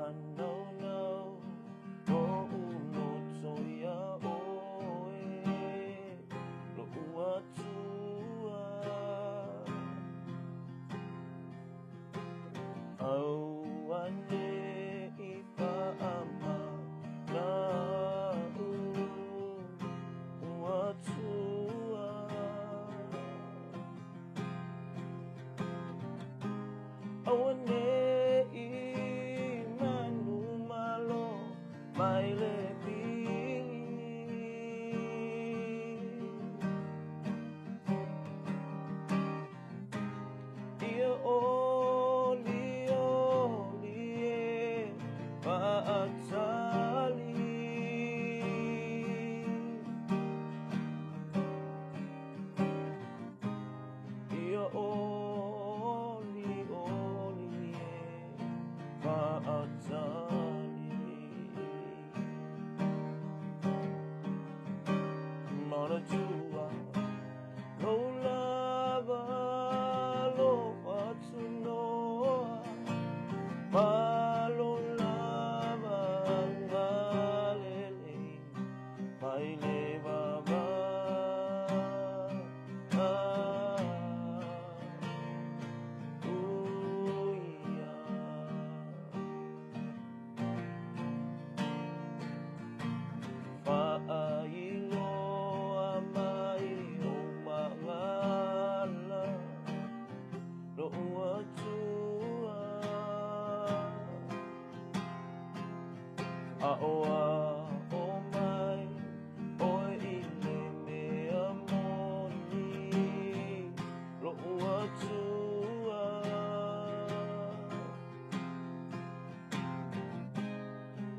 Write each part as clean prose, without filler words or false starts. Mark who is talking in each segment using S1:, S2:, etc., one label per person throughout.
S1: faanaunau Lo'u loto iā oe Lo'u Atua Auane'i faamana'u Atua Aua ne'i manumalo mai le pili Ia olioli e fa'atali Ia olioli e fa'atali Manatua lou lava alofa tunoa Ma lou lava agalelei mai le vavau. Faailoa mai ou magala Lo'u Atua Aʻoaʻo mai ʻoe i le mea moni Lo'u Atua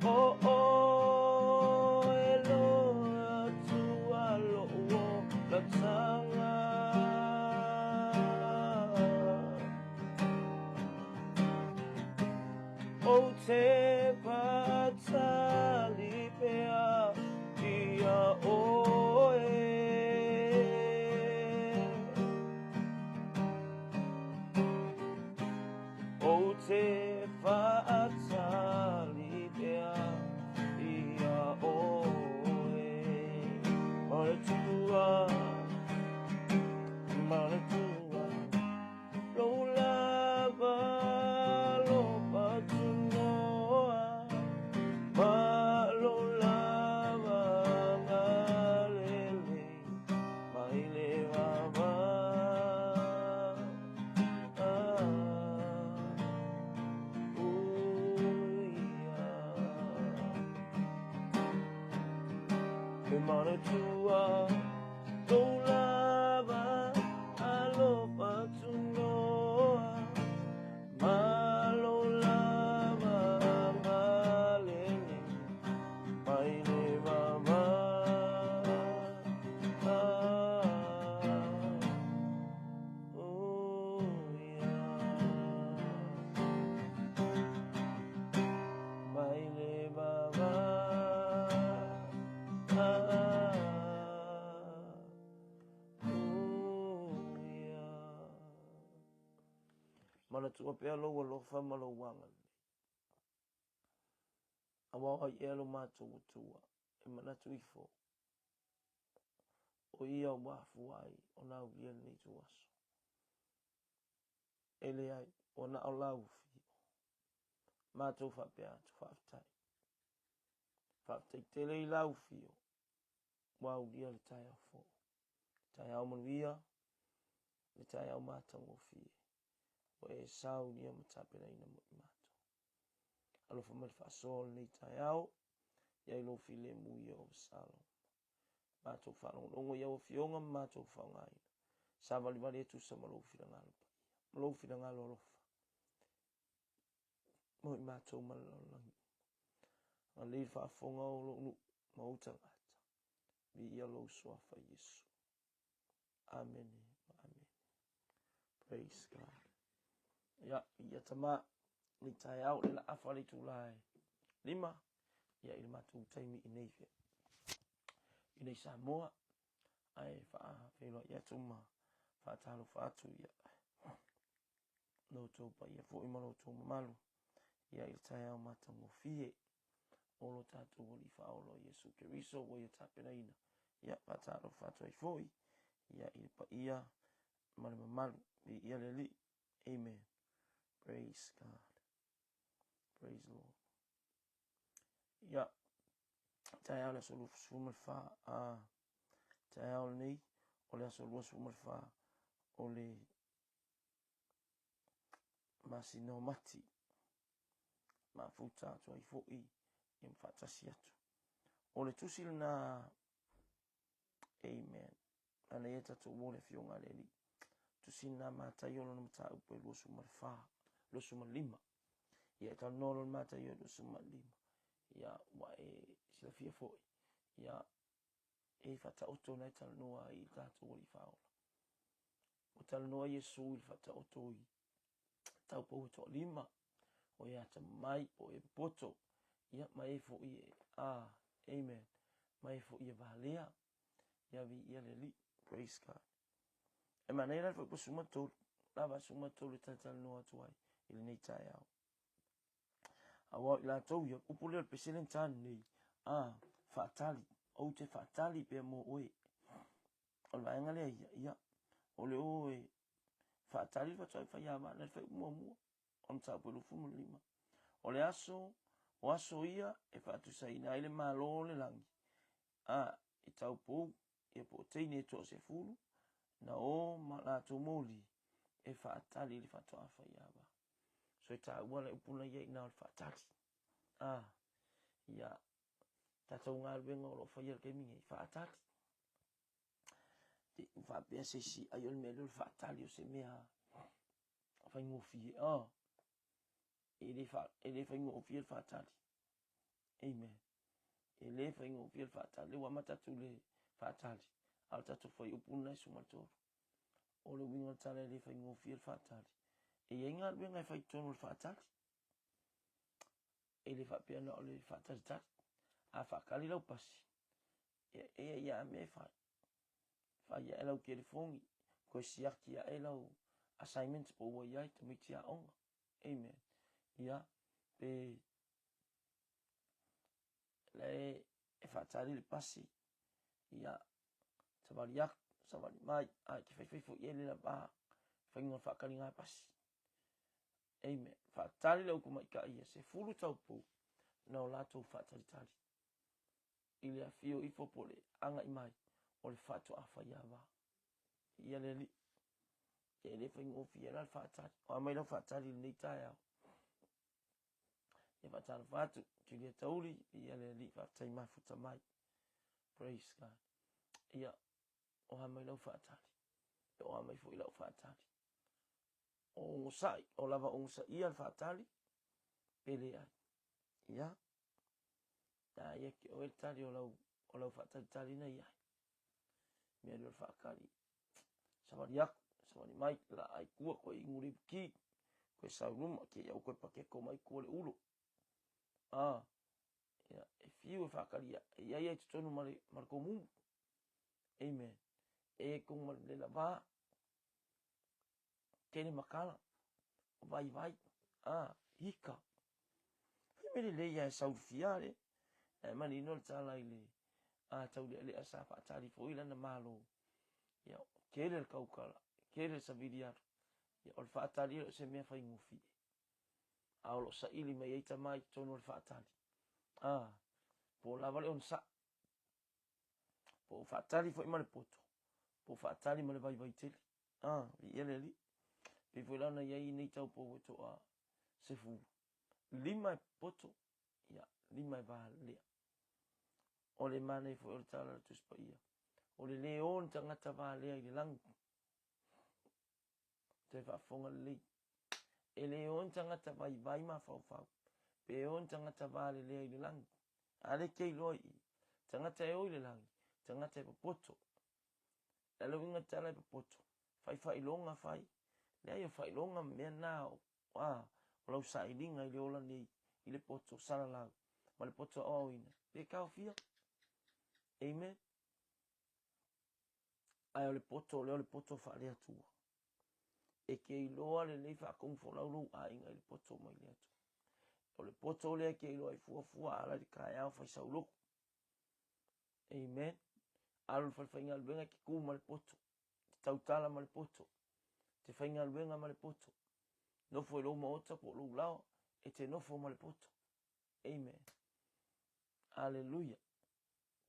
S1: ʻO ʻoe le Atua lo'u olataga Ou te fa'atali pea iā ʻoe. Ou te fa'atali pea iā ʻoe. Manatua, manatua. Lou lava alofa tunoa Ma lou lava agalelei Mai le vavau Uia E manatua Lou lava alofa tunoa Ma lou lava agalelei Mai le vavau Uia Mai le vavau Uia. Manatua pea lou alofa ma lou agalelei. Aua o ai ea lo matou Atua e manatu ifo o ia ua afua ai ona aulia lenei ituaso. E leai, ua na o lau afio. Matou faapea atu, faafetai. Faafetai tele i lau afio ua aulia le taeao fou. Le taeao manuia, le taeao matagofie. Ua e saunia ma tapenaina mo i matou. Alofa mai le faasoa o lenei taeao, ia i lou filemu Ieova Saloma. Matou faalogologo i au afioga ma matou faaaogaina. Savalivali e tusa ma lou finagalo paia, ma lou finagalo alofa mo i matou ma le lalolagi uma. Agalelei le faafofoga o lou nuu ma ou tagata. Viia lou suafa Iesu. Amene ma amene. Praise God. Ia, ia tama, ni taeao le la afa le itula e lima, ia i le matou taimi i nei i nei Samoa, ae faafeiloai atu ma faatalofa atu ia lo outou paia foi ma lo outou mamalu. Ia i le taeao matagofie o lo tatou Alii Faaola o Iesu Keriso ua ia tapenaina. Ia, faatalofa atu ai foi ia i le paia ma le mamalu. Viia le Alii. Amen. Praise God. Praise the Lord. Ia, taeao le aso 24, a taeao lenei o le aso 24 o le masina o Mati. Mafuta atu ai foi ia ma faatasi atu. O le tusi lena, amen. Ana ia tatou o le afioga a le Alii. Tusi lena Mataio lona mataupu e 24, 25. Ia e talanoa lona Mataio 25. Ia ua e silafia foi. Ia e faataoto na e talanoa ai i tatou Alii Faaola. Ua talanoa Iesu i le faataoto i taupou e toalima, o e atamamai po o e popoto, ia ma e foi e, ah, amen, ma e foi e valea, ia viia le Alii, praise God. E manaia la le fuaiupu 13, lava 13 e talatalanoa atu ai i lenei taeao. Aua o i latou ia, upu lea o le peselenta lenei, ah, faatali, ou te faatali pea mo oe. O le vaega lea ia, ia, o le o e faatali le faatoa fai ava na le fai muamua o le mataupu e 25. O le aso, o aso ia e faatusaina ai le Malo o le lagi, a i taupou ia po o teine e toasefulu, na o ma latou moli e faatali i le faatoa fai ava. So e taua le upu na ia i na o le faatali. A, ia, tatou galuega o lo o faia i le taimi nei, faatali. Te i faapea se isi, ai o le mea lea o le faatali o se mea faigofie. Oh, e le, fa, e le faigofie le faatali. Amen. E le faigofie le faatali. Ua amata atu le faatali. A o le tatou fuaiupu lena e 13. O le uiga o le tala e le faigofie le faatali. E i ai galuega e fai i totonu o le faatali. E le faapea na o le faatalitali. A faatali lau pasi, e e ia a mea e fai. Fai ae lau telefoni, toe siaki ae lau assignment po ua i ai tamaiti aoga. Amen. Ia, pe le e faatali le pasi, ia, savali aku, savali mai, a e te faifai foi i ai le lava faiga o le faataliga pasi. Amen. Faatali le ukumaikai ia 10 taupou na o latou faatalitali i le afio ifo po o le agai mai o le faatoa faiava. Ia le Alii. E le faigofie la le faatali. O a mai lau faatali i lenei taeao. Ia faatalofa atu, Julia Tauli, ia le Alii faafetai mafuta mai. Praise God. Ia, o a mai lau faatali. O a mai foi lau faatali. O onosai, o lava onosaia le faatali, pe leai. Ia, na ia ke oe le tali o lau, o lau faatalitali na iai. Mea lea o le faatali. Savali aku, savali mai, la ai kua koe ingu le ki, koe sau luma, ke iau koe pakeko mai kua le ulo. Ah, ia, e fiu e faatali ia, e iai ai totonu ma le, ma le komumu. Amen. E kong ma le lava, Tele makala, vaivai, a, hika. Fai mea lelei ae saulufia le, ae manino le tala i le a taulealea sa faatali foi lana malo. Ia, tele le kaukala, tele le savili alu. Ia, o le faatali e le o se mea faigofie. A o lo o saili mai ai tama i totonu o le faatali. A, po o lava le onosai. Po o faatali foi ma le poto, po o faatali ma le vaivai tele. Ah, viia le Alii. Pei foi la ona i ai nei taupou e toa 15 e poto, ia, 5 e valea. O le manaia foi o le tala a le Tusi Paia, o le lē o ni tagata valea i le lagi. Toe faafofoga lelei. E lē o ni tagata vaivai mafaufau, pe o ni tagata valelea i le lagi. A lea e te iloa i i, tagata e o i le lagi, tagata e popoto. Le ala uiga tala e popoto, fai faailoga fai. Leai o faailoga ma mea na o, a, o lau sailiga i le ola nei, i le poto salalau, ma le poto aoaoina, le taofia. Amen. Ae o le poto lea o le poto faale-Atua. E te iloa lelei faatonufolau lou aiga i le poto mai le Atua. O le poto lea e te iloa ai fuafua ala i le taeao fai sau lotu. Amen. Alu i le falefaigaluega e te tu ma le poto, te tautala ma le poto, te faigaluega ma le poto. Nofo i lou maota po o lou laoa, e te nofo ma le poto. Amen. Aleluia.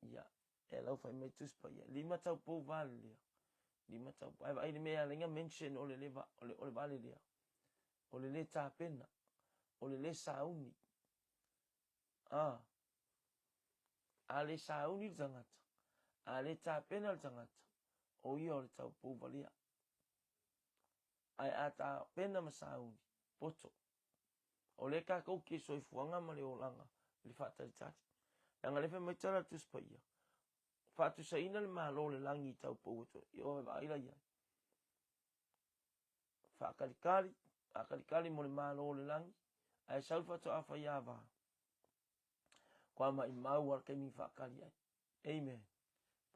S1: Ia, e lau fai mai Tusi Paia, lima taupou Valelea. Lima taupou. Ai vaai le mea e ala ai na mention o le le, o le, o le Valelea. O le le tapena. O le le sauni. Ah. A le sauni le tagata, a le tapena le tagata, o ia o le taupou valea. Ae a tapena ma sauni, poto. O lea tatou te soifuaga ma le olaga i le faatalitali. Leaga lea fai mai tala a le Tusi Paia, faatusaina le Malo o le lagi i taupou e toe, ia vaai la i ai. Faatalitali, faatalitali mo le Malo o le lagi, ae sau le faatoa faiava. Kua maimau a le taimi faatali ai. Amen.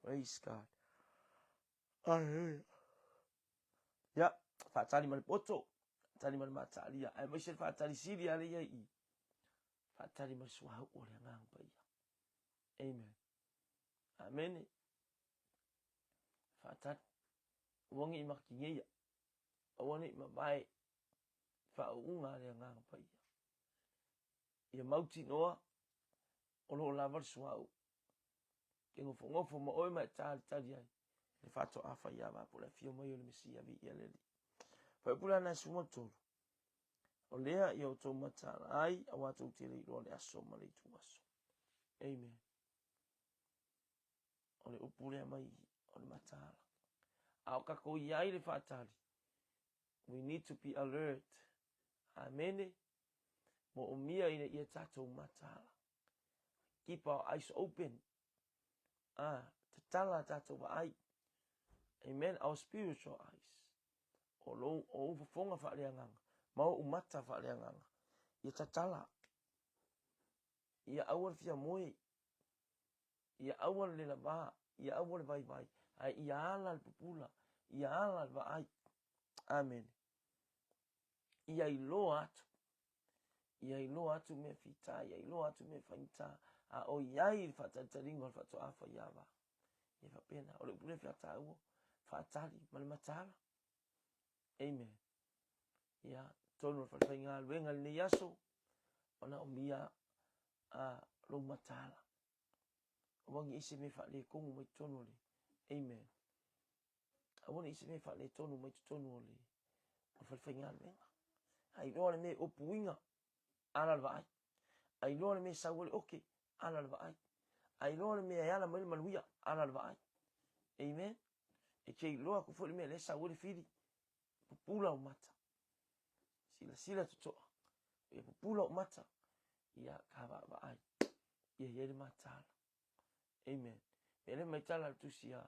S1: Praise God. Hallelujah. Ia, faatali ma le poto, faatali ma le mataalia, aemaise le faatali sili a le ia i faatali ma le suauu o le Agaga Paia. Amen. Amene. Faatali. Aua ne i matigeia. Aua ne i mavae faauuga a le Agaga Paia. Ia mautinoa o lo o lava le suauu. Ke nofonofo ma oe ma e talitali ai le faatoa faiava po o le afio mai o le Mesia viia le Alii. Fuaiupu la na 13. O lea ia outou mataala ai, auā tou te le iloa le aso ma le ituaso. Amen. O le upu lea mai o le mataala. A o tatou i ai le faatali, we need to be alert. Amene. Moomia ina ia tatou mataala. Keep our eyes open. Ah, tatala a tatou vaai. Amen. Our spiritual eyes. O lou, o ou fofoga faaleagaga, ma ou mata faaleagaga. Ia tatala. Ia aua le fia moe. Ia aua le lavā. Ia aua le vaivai. Ae ia ala le pupula. Ia ala le vaai. Amen. Ia iloa atu. Ia iloa atu mea fita, ia iloa atu mea faigata, a o i ai le faatalitaliga o le faatoa faiava. Ia faapena, o le upu lea fia taua, faatali ma le mataala. Amen. Ia, tonu o le falefaigaluega lenei aso, manaomia a lou mataala. Aua ne i se mea faaletonu mai totonu o le. Amen. Aua ne i se mea faaletonu mai totonu o le o le falefaigaluega. A iloa le mea e opuiga, ala le vaai. A iloa le mea e sau ai le oke, ala le vaai. A iloa le mea e ala mai le manuia, ala le vaai. Amen. E te iloa atu foi le mea lea e sau ai le fili, pupula ou mata. Silasila totoa. Ia pupula ou mata. Ia ka vaavaai. Ia i ai le mataala. Amen. Mea lea mai tala le tusi a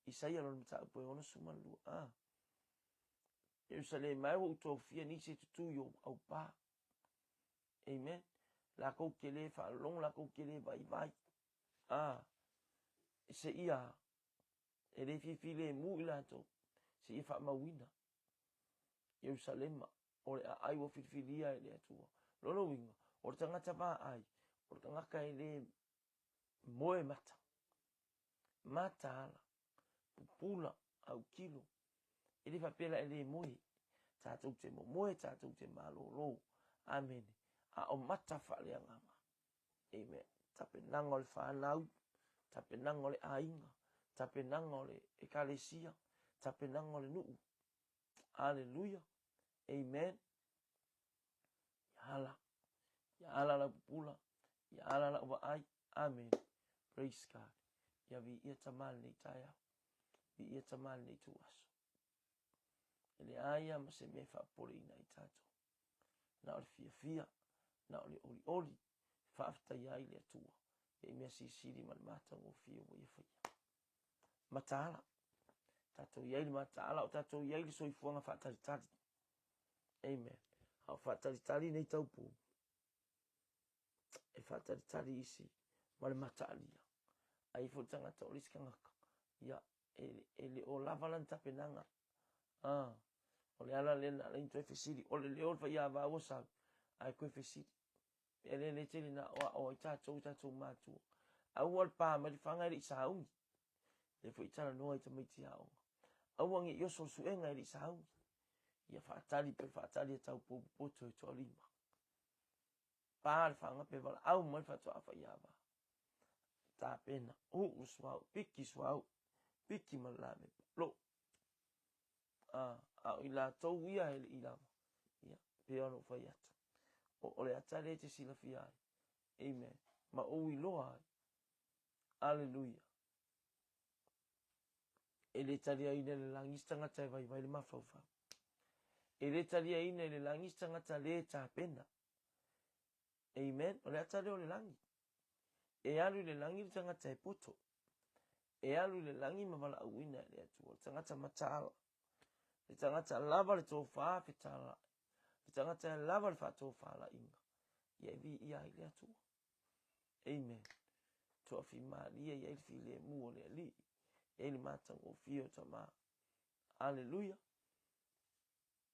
S1: Isaia lona mataupu e 62. Ah. Ierusalema e ua ou tofia nisi e tutū i ou aupā. Amen. Lakou te le faalologo, lakou te le vaivai. Ah. Seia e le fifilemu i latou, seia faamauina. Ierusalema, o le aai ua filifilia e le Atua. Lona uiga, o le tagata vaai, o le tagata e le moe mata, mataala, pupula, autilo. E le faapea la e le moe. Tatou te momoe, tatou te malolo. Amene. A o mata faaleagaga. Amen. Tapenaga o le fanau, tapenaga o le aiga, tapenaga o le ekalesia, tapenaga o le nuu. Aleluia. Amen. Ia ala. Ia ala lau pupula. Ia ala lau vaai. Amen. Praise God. Ia viia Tama lenei taeao. Viia Tama lenei ituaso. E leai lava ma se mea e faapopoleina ai tatou. Na o le fiafia, na o le olioli, e faafetaia ai le Atua i mea silisili ma le matagofie ua ia faia. Mataala. Tatou i ai le mataala, o tatou i ai le soifuaga faatalitali. Amen. A o faatalitali nei taupou, e faatalitali isi ma le mataalia. Ai foi le tagata o le isi tagata, ia, e, e le o lava lana tapenaga. Ah, o le ala lea na ala ai toe fesili, o le leo o le faiava ua sau, ae toe fesili. Mea lea le tele na aoao ai tatou i tatou matua. Aua le pa mai le faga e le i sauni. Lea foi talanoa i tamaiti aoga. Aua ne i oso le suega e le i sauni. Ia faatali pe faatali e tau pou popoto e toalima. Pa le faga pe valaau mai le faatoa faiava. Tapena, uu le suauu, piki suauu, piki ma le lamepa, lo. A, a o i latou ia e le i lava. Ia, pei ona ou fai atu. O, o le ata lea e te silafia ai. Amen. Ma ou iloa ai. Aleluia. E le taliaina i le lagi se tagata e vaivai le mafaufau. E le taliaina i le lagi se tagata le tapena. Amen. O le ata lea o le lagi. E alu i le lagi le tagata e poto. E alu i le lagi ma valaauina e le Atua. Le tagata mataala. Le tagata lava le tofa fetalai. Le tagata e lava le faatofalaiga. Ia e viia ai le Atua. Amen. Toafimalie i ai le filemu o le Alii. I ai le matagofie o Tama. Aleluia.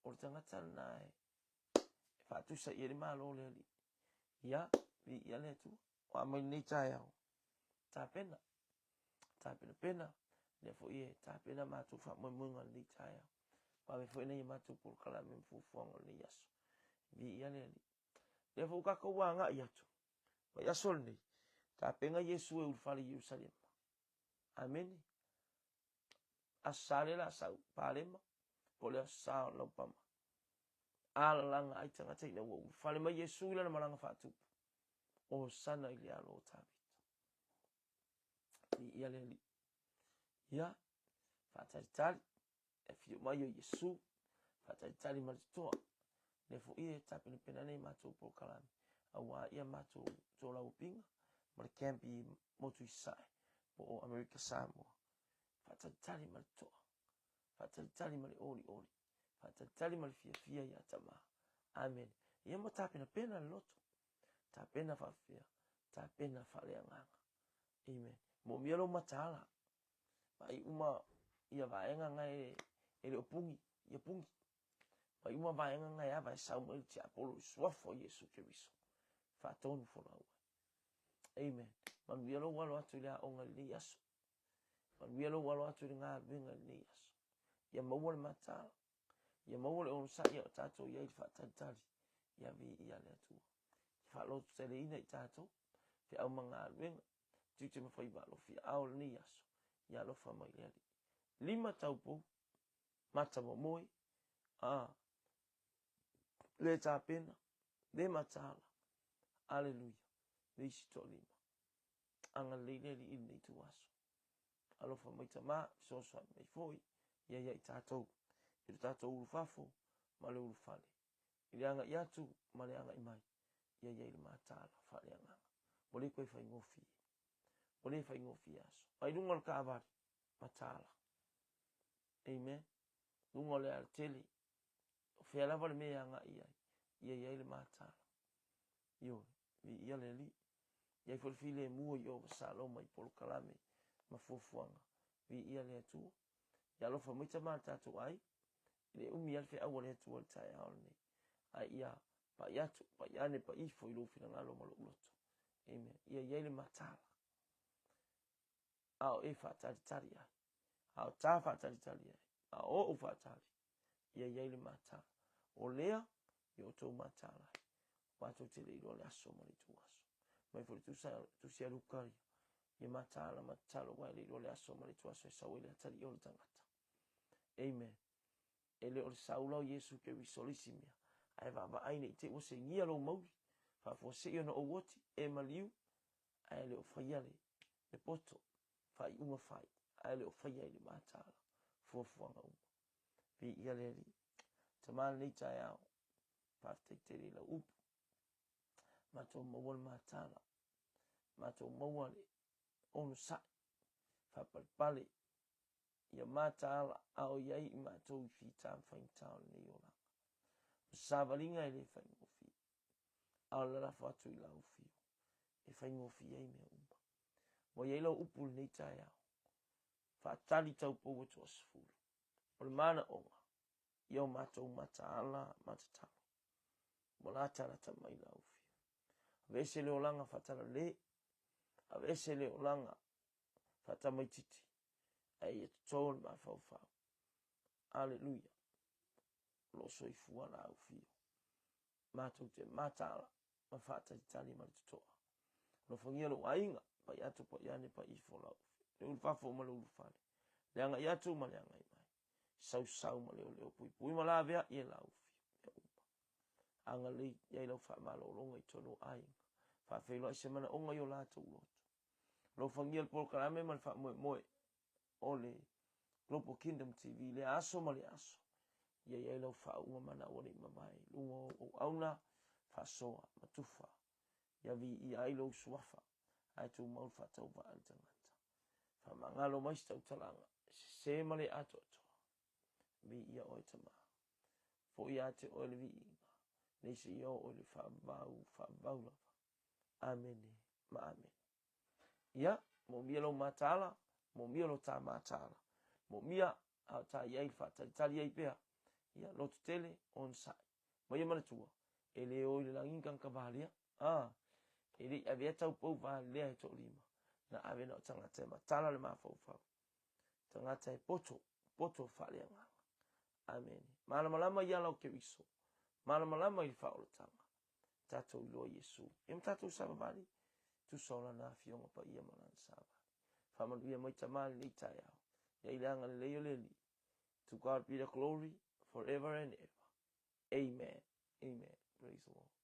S1: O le tagata lena e faatusa i ai le Malo o le Alii. Ia, viia le Atua. O a mai lenei taeao. Tapena. Tapenapena. Lea foi e tapena matou faamoemoega o lenei taeao. Vave foi nei matou polokalame ma fuafuaga o lenei aso. Viia le Alii. Lea foi ua tatou agai atu. Mai aso lenei. Tapena Iesu e ulufale i Ierusalema. Amene. Aso Sa lea o le a sau, Palema, po o le Aso Sa o le Laupama. Alalaga ai tagata ina ua ulufale mai Iesu i lana malaga faatupu. Hosana i le alo o Tavita. Viia le Alii. Ia, faatalitali, e afio mai o Iesu, faatalitali ma le totoa. Lea foi e tapenapena nei matou polokalame, aua ia matou tolauapiga ma le camp i Motu i Sasae, po o Amerika Samoa. Faatalitali ma le totoa, faatalitali ma le olioli, faatalitali ma le fiafia ia Tama. Amene. Ia ma tapenapena le loto, tapena faafefea, tapena faaleagaga. Amen. Moomia lou mataala. Vaai uma ia vaega na e le o pugi, ia pugi. Vaai uma vaega na e ava e sau mai le tiapolo i suafa o Iesu Keriso. Faatonu folau ai. Amen. Manuia lou alo atu i le aoga i lenei aso. Manuia lou alo atu i le galuega i lenei aso. Ia maua le mataala. Ia maua le onosai a o tatou i ai i le faatalitali. Ia viia le Atua. Ia faalototeleina i tatou, feau ma galuega, tiute ma faiva alofiaao o lenei aso. Ia alofa mai le Alii. Lima taupou, mata momoe, a, le tapena, le mataala. Aleluia. Le isi toalima. Agalelei le Alii i lenei ituaso. Alofa mai Tama, fesoasoani mai foi ia ia i tatou, i lo tatou ulufafo ma le ulufale, i le agai atu ma le agai mai, ia i ai le mataala faaleagaga. Ua le toe faigofie. Ua le faigofie aso. Mai luga o le taavale, mataala. Amen. Luga o le alatele, o fea lava le mea e agai i ai, ia i ai le mataala. Ioe, viia le Alii. I ai foi le filemu o Ieova Saloma i polokalame ma fuafuaga. Viia le Atua. Ia alofa mai Tama le tatou ai, e le umi lava le feau a le Atua i le taeao lenei. Ae ia pai atu, pai ane, pai ifo i lou finagalo ma lou loto. Amen. Ia i ai le mataala. A o e faatalitali ai. A o ta faatalitali ai. A o ou faatali. Ia i ai le mataala. O lea, i o outou mataala ai. Matou te le iloa le aso ma le ituaso. Mai foi le tusa, tusi a Luka ia. Ia mataala ma tatalo aua e le iloa le aso ma le ituaso e sau ai le atalii o le tagata. Amen. E le o le saula o Iesu Keriso le isi mea, ae vaavaai ne i te i ua segia lou mauli, faafuasei ona ou oti, e maliu, ae le o faia le, le poto, faaiuga fai, ae le o faia i le mataala, fuafuaga uma. Viia le Alii. Tama lenei taeao, Faafetai tele i lau upu. Matou maua le matala. Matou maua le onosai. Faapalepale ia mataala a o i ai i matou i fita ma faigata o lenei olaga. O se savaliga e le faigofie, a o le lalafo atu i lau fiu e faigofie ai mea uma. Ua i ai lau upu i lenei taeao, faatali taupou e toasefulu. O le manaoga, i o matou mataala ma tatalo. Ua latalata mai lau fiu. Aveese le olaga faatalalē, aveese le olaga faatamaititi, ae ia toto le mafaufau. Aleluia. O lo o soifua la au fio. Matou te mataala ma faatalitali ma le totoa. Alofagia lou aiga, pai atu pai ane pai ifo lau le ulufafo ma le ulufale, le agai atu ma le agai mai, sausau ma leoleo puipui ma laveai e lau fio mea uma. Agalelei i ai lau faamalologa i totonu o aiga, faafeiloai se manaoga i o latou loto. Alofagia le polokalame ma le faamoemoe o le Global Kingdom TV i lea aso ma lea aso. Ia i ai lau faauuga mana ua le i mavae i luga o au auauna faasoa ma tufa. Ia viia ai lou suafa ae tumau le faatauvaa i le tagata. Faamagalo mai se tautalaga e sese ma le atoatoa. Viia oe Tama. Foi ia te oe le viiga, nei seia oo i le faavavau faavavau lava. Amene ma amene. Ia, moomia lou mataala, moomia lo ta mataala. Moomia a o ta i ai le faatalitali ai pea. Ia, loto tele, onosai. Ma ia manatua, e le o i le lagi ni tagata valea. A, e le i avea taupou valea he toalima, na ave na o tagata e matala le mafaufau. Tagata e poto, poto faaleagaga. Amene. Malamalama i ala o Keriso. Malamalama i le faaolataga. Tatou iloa Iesu. Ia ma tatou savavali, tusa o lana afioga paia ma lana savali. Faamanuia mai Tama i lenei taeao. Ia i le agalelei o le Alii. To God be the glory forever and ever. Amen. Amen. Praise the Lord.